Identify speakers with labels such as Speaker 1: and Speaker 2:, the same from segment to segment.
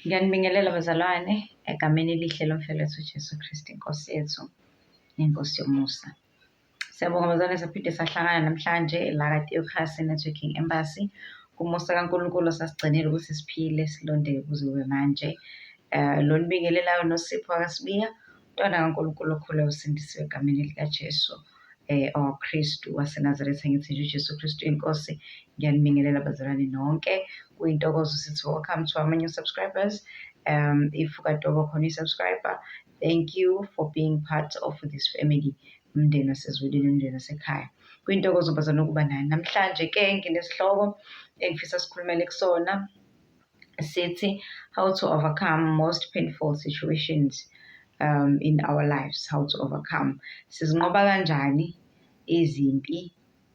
Speaker 1: Ngiyanibingelela bazalwane egameni elihle lomfelo wethu uJesu Kristu, iNkosi yethu nenkosi yomusa. Siyabonga bazalwane, saphinde sahlangana namhlanje la ka-Theocracy Networking Embassy. Umusa kaNkulunkulu sasigcinile ukuthi siphile silondeke kuze kube manje. Lo nibingelelayo noSipho wakaSibiya, umntwana kaNkulunkulu okhule usindisiwe egameni likaJesu owaKristu waseNazaretha. Ngithi nje uJesu Kristu inkosi. Ngiyanibingelela bazalwane nonke. Kuyintokozo, sithi welcome to our new subscribers. If ukade waba khona i-subscriber, thank you for being part of this family, umndeni wasezulwini, umndeni wasekhaya. Kuyintokozo bazalwane ukuba nani namhlanje. Ke nginesihloko engifisa sikhulumele kusona, sithi how to overcome most painful situations in our lives. How to overcome, sizinqoba kanjani izimpi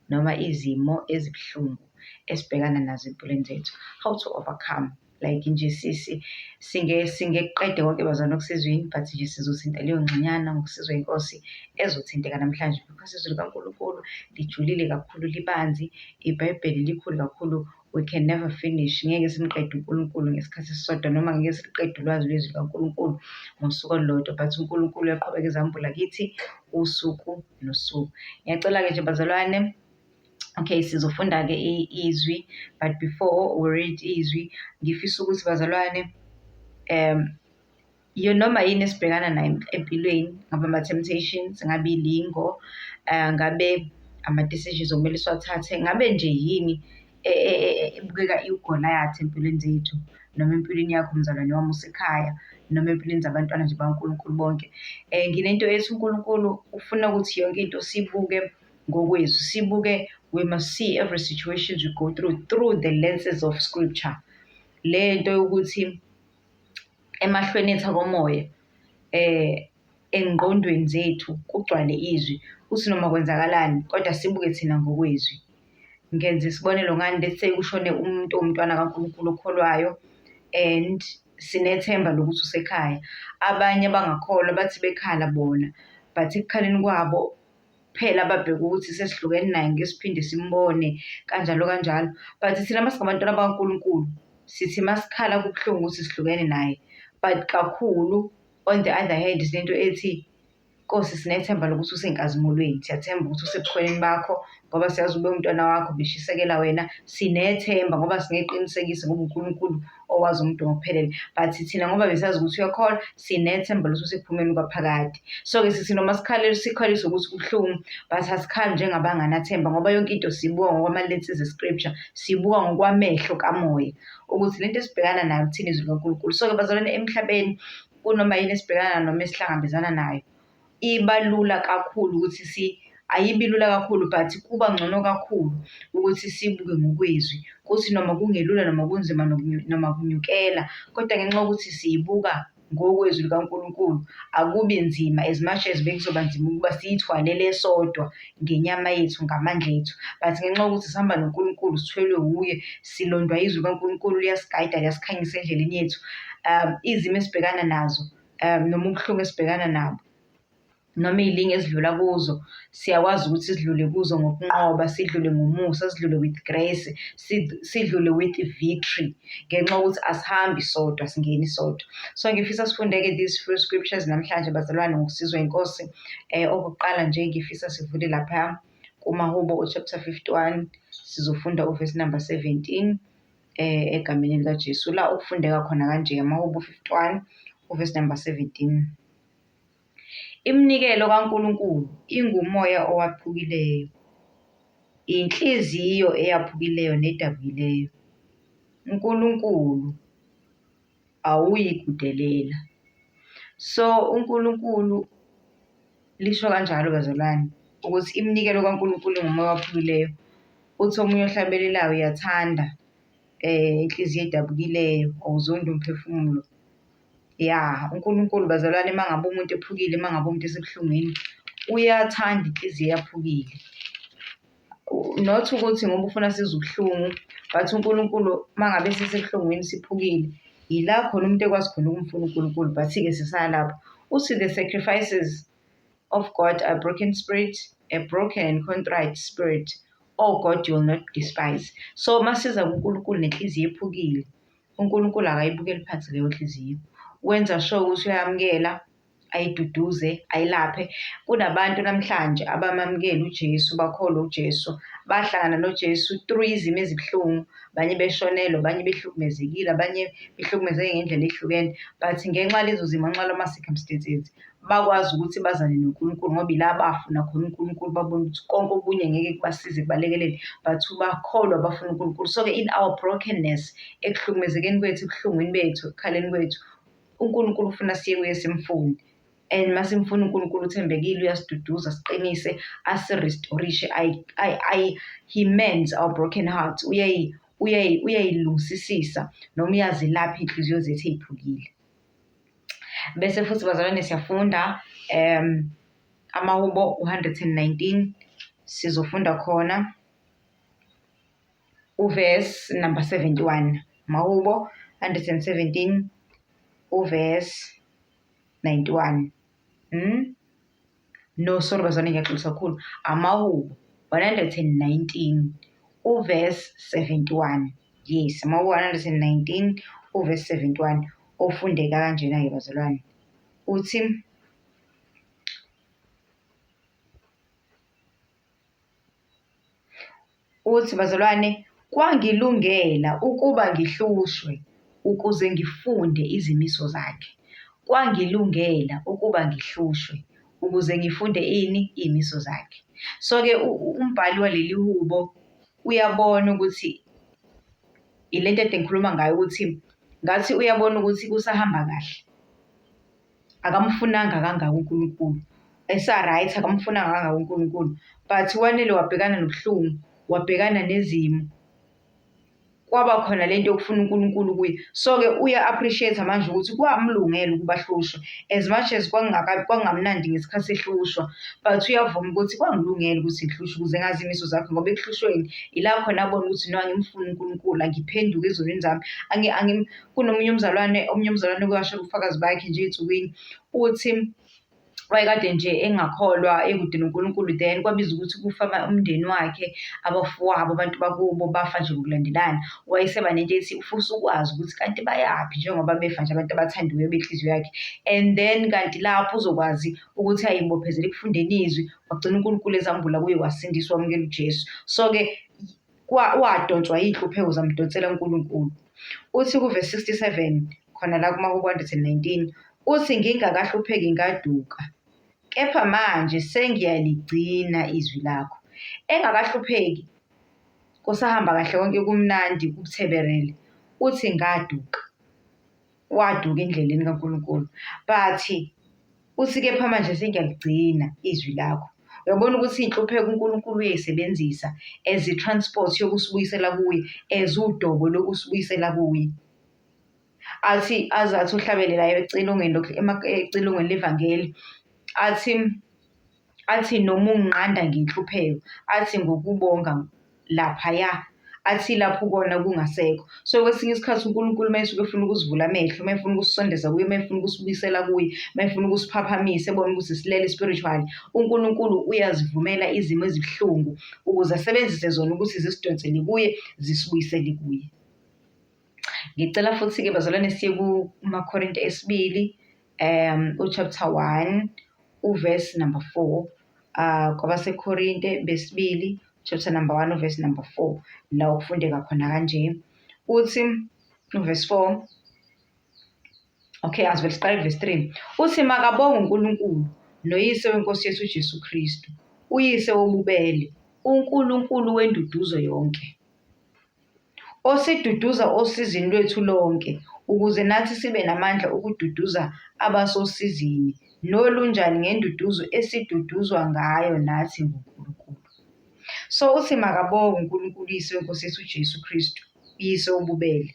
Speaker 1: noma izimo ezibuhlungu esibhekana nazo empilweni zethu. How to overcome, like nje sisi singekuqede konke bazalwane okusezwini, but nje sizothinta leyo ngxenyana ngokusizwa inkosi ezothinteka namhlanje, because izwi likaNkulunkulu lijulile kakhulu, libanzi, iBhayibheli likhulu kakhulu. We can never finish, ngeke simqede uNkulunkulu ngesikhathi esisodwa, noma ngeke siqede ulwazi lwezwi likaNkulunkulu ngosuku olulodwa, but uNkulunkulu uyaqhubeka ezambula kithi usuku nosuku. Ngiyacela-ke nje bazalwane. Okay, sizofunda-ke izwi, but before we read izwi, ngifisa ukuthi bazalwane, yo noma yini esibhekana nayo empilweni, ngabe ama-temptations, ngabe ilingo, ngabe ama-decisions okumele siwathathe, ngabe nje yini ebukeka iwuGoliath empilweni zethu noma empilweni yakho mzalwane wami usekhaya, noma empilweni zabantwana nje bakaNkulunkulu bonke. Nginento ethi uNkulunkulu ufuna ukuthi yonke into sibuke ngokwezwi, sibuke, we must see every situation we go through the lenses of scripture. Le nto yokuthi emahlweni ethu akomoya, engqondweni zethu kugcwale izwi, kuthi noma kwenzakalani kodwa sibuke thina ngokwezwi. Ngenza isibonelo ngani? Let's say kushone umuntu owumntwana kaNkulunkulu okholwayo and sinethemba lokuthi usekhaya. Abanye abangakholwa bathi bekhala bona, but ekukhaleni kwabo phela babheke ukuthi sesihlukene naye, ngeke siphinde simbone, kanjalo kanjalo. But thina masingabantwana bakaNkulunkulu, sithi masikhala kubuhlungu ukuthi sihlukene naye, but kakhulu on the other hand sinento ethi, Nkosi, sinethemba lokuthi usenkazimulweni, siyathemba ukuthi usebukhoneni bakho, ngoba siyazi ube umntwana wakho beshisekela wena. Sinethemba ngoba singeqinisekise, ngoba uNkulunkulu owazi umuntu ngokuphelele, but thina ngoba besazi ukuthi uyakholwa, sinethemba lokuthi usekuphumeni kwaphakade. So-ke sithi noma sikhalele, sikhaliswe ukuthi kubuhlungu, but asikhali njengabanganathemba, ngoba yonke into siyibuka ngokwama-lenses e-scripture, siyibuka ngokwamehlo kamoya ukuthi lento esibhekana nayo kuthini izwi likaNkulunkulu. So-ke bazalwane, emhlabeni kunoma yini esibhekana noma esihlangabezana nayo, iba lula kakhulu ukuthi si ayibi lula kakhulu, but kuba ngcono kakhulu ukuthi sibuke ngokwezwi, kuthi noma kungelula, noma kunzima, noma kunyukela, kodwa ngenxa yokuthi siyibuka ngokwezwi likaNkulunkulu, akubi nzima as much as bekuzoba nzima ukuba siyithwalele sodwa ngenyama yethu, ngamandla ethu. But ngenxa yokuthi sihamba noNkulunkulu, sithwelwe wuye, silondwa izwi likaNkulunkulu, liyasigayida, liyasikhanyisa endleleni yethu, izimo esibhekana nazo, noma ubuhlungu esibhekana nabo, noma iy'lingi esidlula kuzo, siyakwazi ukuthi sidlule kuzo ngokunqoba, sidlule ngomusa, sidlule with grace, sidlule with victory, ngenxa yokuthi asihambi sodwa, singeni sodwa. So ngifisa sifunde-ke these few scriptures namhlanje bazalwane ngokusizwa inkosi. Okokuqala nje ngifisa sivule lapha kumaHubo chapter 51, sizofunda uvesi number 17 egameni likaJesu. La okufundeka khona kanje, amaHubo 51 uvesi number 17. Iminikelo kaNkulunkulu ingumoya owaphukileyo, inhliziyo eyaphukileyo nedabukileyo, uNkulunkulu awuyikudelela. So uNkulunkulu lisho kanjalo bazalwane ukuthi iminikelo kaNkulunkulu ingumoya owaphukileyo. Uthi omunye ohlabelelayo, uyathanda inhliziyo edabukileyo, awuzondi umphefumulo. Ya, uNkulunkulu bazalwane, uma ngabe umuntu ephukile, uma ngabe umuntu esebuhlungwini, uyathanda inhliziyo eyaphukile. Not ukuthi ngoba ufuna sizwe ubuhlungu, but uNkulunkulu uma ngabe sisebuhlungwini siphukile, yila khona umuntu ekwazi khona ukumfuna uNkulunkulu, but-ke sisaya lapho. Uthi the sacrifices of God are broken spirit, a broken and contrite spirit, oh God, you will not despise. So masiza kuNkulunkulu nenhliziyo ephukile, UNkulunkulu akayibukeli phansi leyo nhliziyo. Wenza sure ukuthi uyayamukela, ayiduduze, ayilaphe. Kunabantu namhlanje abamamukele uJesu, bakholwe uJesu, bahlangana noJesu through izimo ezibuhlungu, abanye beshonelwe, abanye behlukumezekile, abanye behlukumezeke ngendlela ehlukene, but ngenxa yalezo zimo, ngenxa yalama-circumstances, bakwazi ukuthi bazane noNkulunkulu ngoba ila bafuna khona uNkulunkulu, babona ukuthi konke okunye ngeke kubasize kubalekelele, but bakholwa bafuna uNkulunkulu. So-ke in our brokenness, ekuhlukumezekeni kwethu, ebuhlungwini bethu, ekukhaleni kwethu, uNkulunkulu ufuna siye kuye simfune. And uma simfuna uNkulunkulu uthembekile, uyasiduduza, asiqinise, asirestorishe, he mends our broken heart. Uyayilungisisisa noma uyazilapha iy'nhliziyo zethu ey'phukile. Bese futhi bazalwane siyafunda amaHubo 119, sizofunda khona uverse number 71. Mahubo 117 uverse 91. No, sorry bazalwane, ngiyaxolisa kakhulu. Amahubo 119 uverse 71. Yes, amahubo 119 uverse 71 ofundeka kanjena-ke bazalwane. Uthi Uthi bazalwane, kwangilungela ukuba ngihlushwe ukuze ngifunde izimiso zakhe. Kwangilungela ukuba ngihlushwe ukuze ngifunde ini? Iy'miso zakhe. So-ke umbhali waleli hubo uyabona ukuthi ile nto ade ngikhuluma ngayo ukuthi ngathi uyabona ukuthi kusahamba kahle. Akamfunanga kangako uNkulunkulu. Esa-right akamfunanga kangako uNkulunkulu but wanele wabhekana nobuhlungu, wabhekana nezimo, kwaba khona le nto yokufuna uNkulunkulu kuye. So-ke uya-appreciate-a manje ukuthi kwamlungela ukuba ahlushwe as much as kwakungamnandi ngesikhathi ehlushwa, but uyavuma ukuthi kwangilungela ukuthi ngihlushwe ukuze ngazi iy'miso zakhe ngoba ekuhlushweni ila khona abona ukuthi no angimfuni uNkulunkulu, angiphenduke ezonweni zami. Kunomunye umzalwane, omunye umzalwane uke washo ubufakazi bakhe nje ey'nsukwini, uthi wayekade nje engakholwa ekude noNkulunkulu then kwabiza ukuthi kufa umndeni wakhe, abafowabo, abantu bakubo bafa nje ngokulandelana. Wayeseba nento ethi ufisa ukwazi ukuthi kanti bayaphi njengoba befa nje abantu abathandiweyo benhliziyo yakhe. And then kanti lapho uzokwazi ukuthi ayibophezele ekufundeni izwi, wagcina uNkulunkulu ezambula kuye wasindiswa wamukela uJesu. So-ke wadonswa yiy'nhlupheko zamdonsela kuNkulunkulu. Uthi kuvesi 67 khona la kumaHubo 119, uthi ngingakahlupheki ngaduka, kepha manje sengiyaligcina izwi lakho. Engakahlupheki kusahamba kahle konke kumnandi kubutheberele, uthi ngaduka. Waduka endleleni kaNkulunkulu. But uthi kepha manje sengiyaligcina izwi lakho. Uyabona ukuthi iy'nhlupheko uNkulunkulu uyay'sebenzisa as i-transport yokusibuyisela kuye, as udobo lokusibuyisela kuye. Athi aze athi ohlabelelayo ecilongweni ecilongweni levangeli, athi athi noma unginqanda ngenhlupheko, athi ngokubonga laphaya, athi lapho ukona kungasekho. So kwesinye isikhathi uNkulunkulu uma esuke efuna ukusivula amehlo, uma efuna ukusisondeza kuye, uma efuna ukusibuyisela kuye, uma efuna ukusiphaphamisa, ebona ukuthi silele spiritually, uNkulunkulu uyazivumela izimo ezibuhlungu ukuze asebenzise zona ukuthi zisidonsele kuye, zisibuyisele kuye. Ngicela futhi-ke bazalwane siye kumaKorinte esibili u-chapter 1 uverse number 4. KwabaseKorinte besibili chapter number 1 uverse number 4 la okufundeka khona kanje. Uthi uverse 4, okay, asivele siqale verse 3. Uthi makabonge uNkulunkulu noyise wenkosi yethu uJesu Kristu, uyise wobubele, uNkulunkulu wenduduzo yonke, osiduduza osizini lwethu lonke, ukuze nathi sibe namandla okududuza abasosizini nolunjani ngenduduzo esiduduzwa ngayo nathi nguNkulunkulu. So uthi makabonge uNkulunkulu uyise wenkosi yethu uJesu Kristu, uyise wobubele.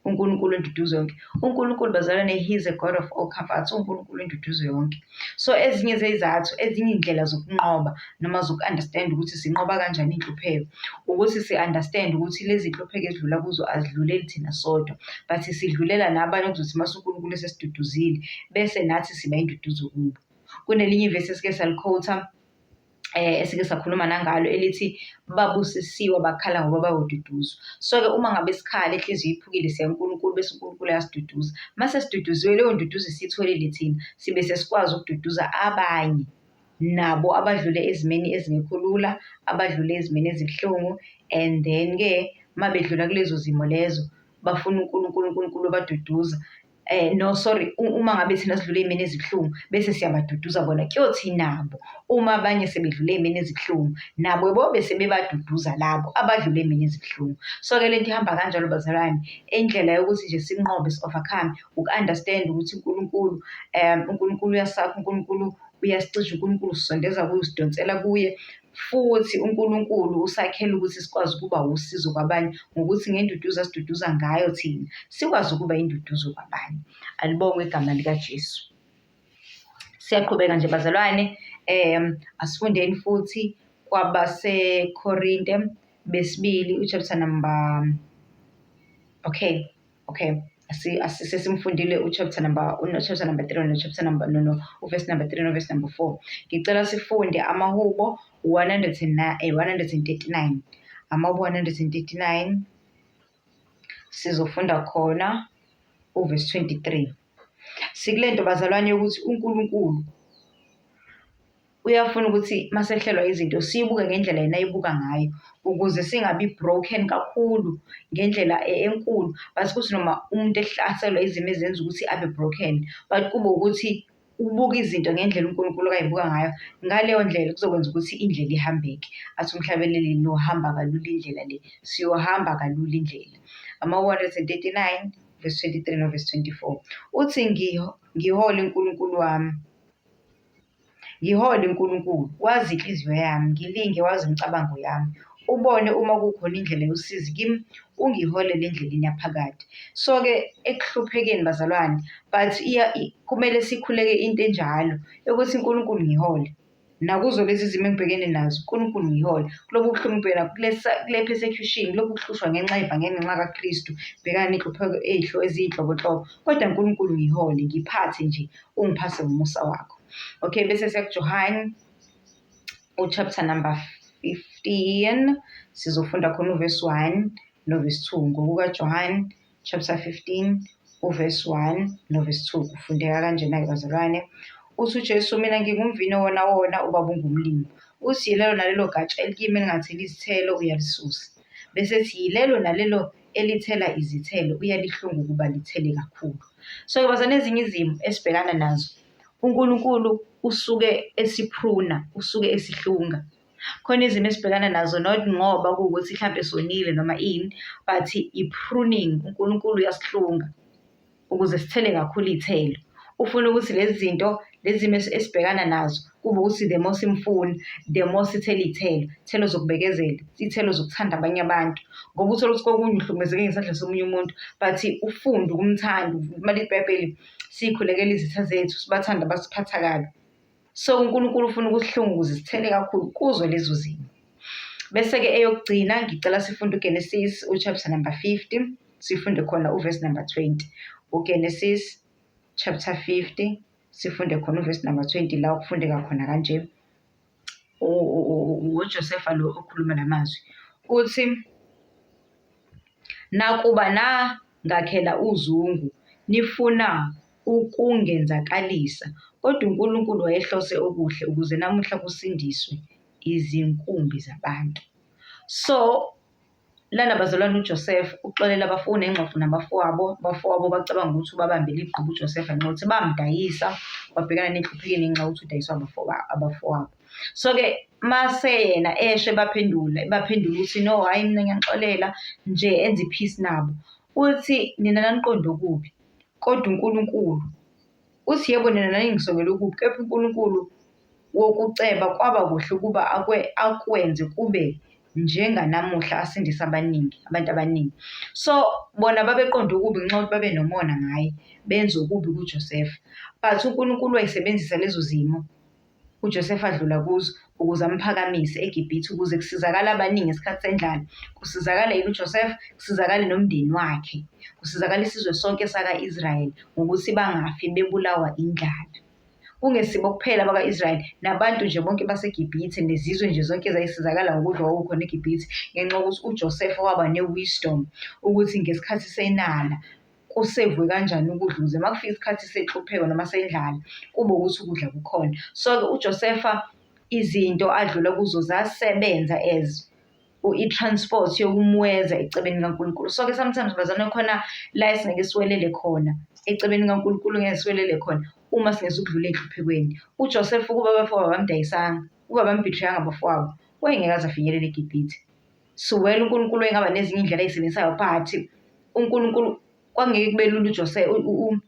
Speaker 1: uNkulunkulu wenduduzo yonke. UNkulunkulu bazalwane, he is a God of all comforts, uNkulunkulu wenduduzo yonke. So ezinye zezizathu, ezinye iy'ndlela zokunqoba noma zoku-understand ukuthi sinqoba kanjani iy'nhlupheko, ukuthi si-understand ukuthi lezi iy'nhlupheko esidlula kuzo azidluleli thina sodwa, but sidlulela nabanye okuzothi mase uNkulunkulu esesiduduzile, bese nathi siba induduzo kubo. Kunelinye ivesi esike salikhowutha Esike sakhuluma nangalo elithi babusisiwe abakhala ngoba bayoduduzwa. So-ke uma ngabe sikhala inhliziyo iphukile siya kuNkulunkulu bese uNkulunkulu uyasiduduza. Uma sesiduduziwe leyo nduduzo esiyitholile thina sibe sesikwazi ukududuza abanye nabo abadlule ezimeni ezingekho lula, abadlule ezimeni ezibuhlungu and then-ke uma bedlula kulezo zimo lezo bafuna uNkulunkulu, uNkulunkulu ubaduduza. No sorry, uma ngabe thina sidlule ey'meni ezibuhlungu bese siyabaduduza bona, kuyothi nabo uma abanye sebedlule ey'meni ezibuhlungu nabo bobe sebebaduduza labo abadlule ey'meni ezibuhlungu. So-ke lento ihamba kanjalo bazalwane, indlela yokuthi nje sinqobe si-overcome uku-understand ukuthi uNkulunkulu uNkulunkulu uyasakha, uNkulunkulu uyasicija, uNkulunkulu usisondeza kuye, usidonsela kuye. Futhi uNkulunkulu usakhela ukuthi sikwazi ukuba wusizo kwabanye ngokuthi ngenduduzo asiduduza ngayo thina sikwazi ukuba induduzo kwabanye. Alibongwe igama likaJesu. Siyaqhubeka nje bazalwane, asifundeni futhi kwabaseKorinte besibili u-chapter number, okay. Okay, sesimfundile u-chapter number, chapter number 3 no-chapter number, no, no, u-verse number 3 no-verse number 4. Ngicela sifunde amaHubo 109, 139. AmaHubo 139 sizofunda khona u-verse 23. Sikulento bazalwane yokuthi uNkulunkulu uyafuna ukuthi masehlelwa izinto siyibuke ngendlela yena ayibuka ngayo ukuze singabi broken kakhulu ngendlela enkulu. But kuthi noma umuntu ehlaselwa izimo ezenza ukuthi abe broken, but kube ukuthi ubuka izinto ngendlela uNkulunkulu ayibuka ngayo. Ngaleyo ndlela kuzokwenza ukuthi indlela ihambeke. Athi umhlabeleli nohamba kalula indlela le, siyohamba kalula indlela. Ama-139 verse 23 no verse 24. Uthi ngihole uNkulunkulu wami. Ngihole Nkulunkulu, wazi inhliziyo yami, ngilinge wazi imicabango yami. Ubone uma kukhona indlela yosizi kimi, ungiholele endleleni yaphakade. So-ke ekuhluphekeni bazalwane, but kumele sikhuleke into enjalo yokuthi uNkulunkulu ngihole. Nakuzo lezi zimo engibhekene nazo, uNkulunkulu ngihole. Kulobu buhlungu engibhekene nabo, kule persecution, kulokhu kuhlushwa ngenxa yevangeli, ngenxa kaKristu, ngibhekana ney'nhlupheko ey'nhlobonhlobo, kodwa Nkulunkulu ngihole, ngiphathe nje, ungiphathe ngomusa wakho. Okay, bese siya kuJohane u-chapter number 15, sizofunda khona uvesi 1 novesi 2. NgokukaJohane chapter 15 uvesi 1 novesi 2 kufundeka kanjena-ke bazalwane. Uthi uJesu, mina ngingumvini wona wona, ubaba ungumlimi. Uthi yilelo nalelo gatsha elikimi elingatheli izithelo uyalisusa. Bese ethi yilelo nalelo elithela izithelo uyalihlunga ukuba lithele kakhulu. So-ke bazalwane ezinye izimo esibhekana nazo, uNkulunkulu usuke esiphruna, usuke esihlunga. Khona izimo esibhekana nazo not ngoba kuwukuthi hlampe sonile noma ini, but i-pruning, uNkulunkulu uyasihlunga ukuze sithele kakhulu iy'thelo. Ufuna ukuthi lezi zinto, lezi zimo esibhekana nazo kube ukuthi the more simfuna, the more sithela iy'thelo, iy'thelo zokubekezela, iy'thelo zokuthanda abanye abantu. Ngoba uthole ukuthi kokunye uhlukumezeke ngesandla somunye umuntu but ufunde ukumthanda. Uma lithi iBhayibheli sikhulekele izitha zethu, sibathande abasiphatha kabi. So uNkulunkulu ufuna ukusihlunga ukuze sithele kakhulu kuzo lezo zimo. Bese-ke eyokugcina ngicela sifunde uGenesis u-chapter number 50, sifunde khona uvesi number 20. UGenesis chapter 50 sifunde khona uvesi number 20 la okufundeka khona kanje. UJosefa lo okhuluma la mazwi. Uthi, nakuba nangakhela uzungu nifuna ukungenzakalisa, kodwa uNkulunkulu wayehlose okuhle ukuze namuhla kusindiswe izinkumbi zabantu. So, lana bazalwane uJoseph uxolela abafowenu nengxoxo nabafowabo, abafowabo bacabanga ukuthi ubabambele igqubu uJoseph ngenxa yokuthi bamdayisa, wabhekana nenhlupheko ngenxa yokuthi udayiswa abafowabo. So-ke mase yena esho ebaphendula, ebaphendula ukuthi no hhayi mina ngiyanixolela nje enze i-peace nabo. Uthi nina naniqonde okubi kodwa uNkulunkulu uthi yebo nina naningisongela okubi kepha uNkulunkulu wokuceba kwaba kuhle ukuba akwenze kube njenganamuhla asindise abaningi, abantu abaningi. So bona babeqonde okubi ngenxa yokuthi babenomona ngaye, benza okubi kuJosefa. But uNkulunkulu wayesebenzisa lezo zimo uJosefa adlula kuzo ukuze amphakamise eGibhithe ukuze kusizakale abaningi ngesikhathi sendlala. Kusizakale yena uJosefa, kusizakale nomndeni wakhe, kusizakale isizwe sonke saka-Israyeli ngokuthi bangafi bebulawa indlala. Kungesibo kuphela abakwa-Israyeli, nabantu nje bonke baseGibhithe, nezizwe nje zonke ezayisizakala ngokudla okwakukhona eGibhithe, ngenxa yokuthi uJosefa waba ne-wisdom ukuthi ngesikhathi senala kusevwe kanjani ukudla ukuze uma kufika isikhathi senhlupheko noma sendlala kube ukuthi ukudla kukhona. So-ke uJosefa izinto adlula kuzo zasebenza as i-transport yokumweza ecebeni likaNkulunkulu. So-ke sometimes bazalwane khona la esingeke siwelele khona ecebeni likaNkulunkulu, ngeke siwelele khona uma singezukudlula ey'nhluphekweni. UJoseph ukuba abafowabo abamdayisanga, ukuba abambhithreyanga abafowabo, wayengeke aze afinyelele eGibhithe. So well uNkulunkulu wayengaba nezinye iy'ndlela ay'sebenzisayo but uNkulunkulu kwakungeke kube lula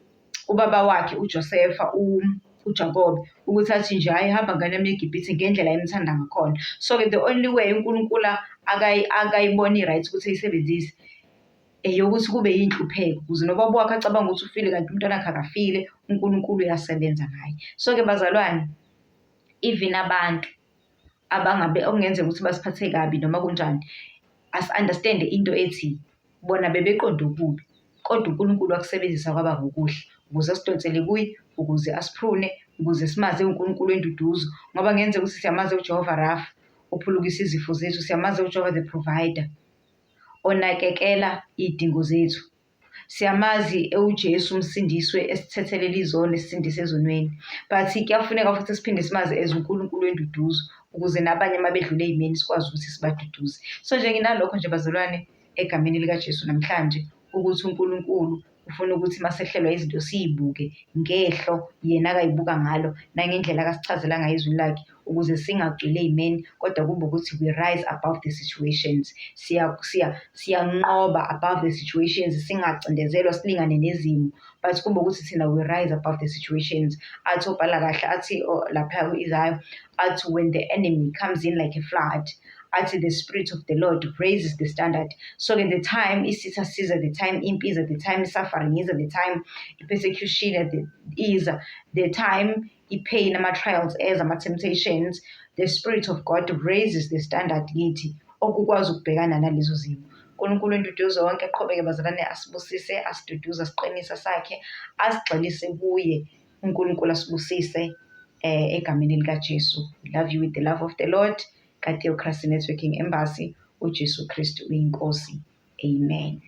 Speaker 1: ubaba wakhe uJosefa uJakobe ukuthi athi nje hhayi hamba ngane yami eGibhithe ngendlela ayemthanda ngakhona. So-ke the only way uNkulunkulu akayibona i-right ukuthi eyisebenzise eyokuthi kube yinhlupheko ukuze nobaba wakhe acabanga ukuthi ufile kanti umntwana wakhe akafile, uNkulunkulu uyasebenza ngaye. So-ke bazalwane, even abantu abangabe okungenzeka ukuthi basiphathe kabi noma kunjani, asi-understand-e into ethi bona bebeqonde okubi, kodwa uNkulunkulu wakusebenzisa kwaba ngokuhle ukuze asidonsele kuye, ukuze asiphrune, ukuze simazi ewuNkulunkulu wenduduzo. Ngoba kungenzeka ukuthi siyamazi uJehova Rafa, ophulukisa izifo zethu, siyamazi uJehova the provider, onakekela iy'dingo zethu. Siyamazi ewuJesu uMsindisi esithethelela izono, esisindisa ezonweni. But kuyafuneka futhi siphinde simazi as uNkulunkulu wenduduzo ukuze nabanye uma bedlula ey'meni sikwazi ukuthi sibaduduze. So nje nginalokho nje bazalwane egameni likaJesu namhlanje ukuthi uNkulunkulu ufuna ukuthi uma sehlelwa izinto siyibuke ngehlo yena akayibuka ngalo nangendlela akasichazela ngayo ezwini lakhe ukuze singagcwili ey'meni kodwa kube ukuthi we rise above the situations. Siyanqoba above the situations, singacindezelwa silingane nezimo but kube ukuthi thina we rise above the situations. Athi obhala kahle athi lapha ku-Isaiah athi when the enemy comes in like a flood, athi the spirit of the Lord raises the standard. So-ke the time isitha siza, the time impi iza, the time suffering iza, the time i-persecution iza, the time i-pain, ama-trials eza, ama-temptations, the spirit of God raises the standard kithi okukwazi ukubhekana nalezo zimo. uNkulunkulu wenduduzo wonke aqhubeke bazalwane asibusise, asiduduze, asiqinise, asakhe, asigxilise kuye. uNkulunkulu asibusise egameni likaJesu. We love you with the love of the Lord. Ka-Theocracy Networking Embassy, uJesu Kristu uyiNkosi. Amen.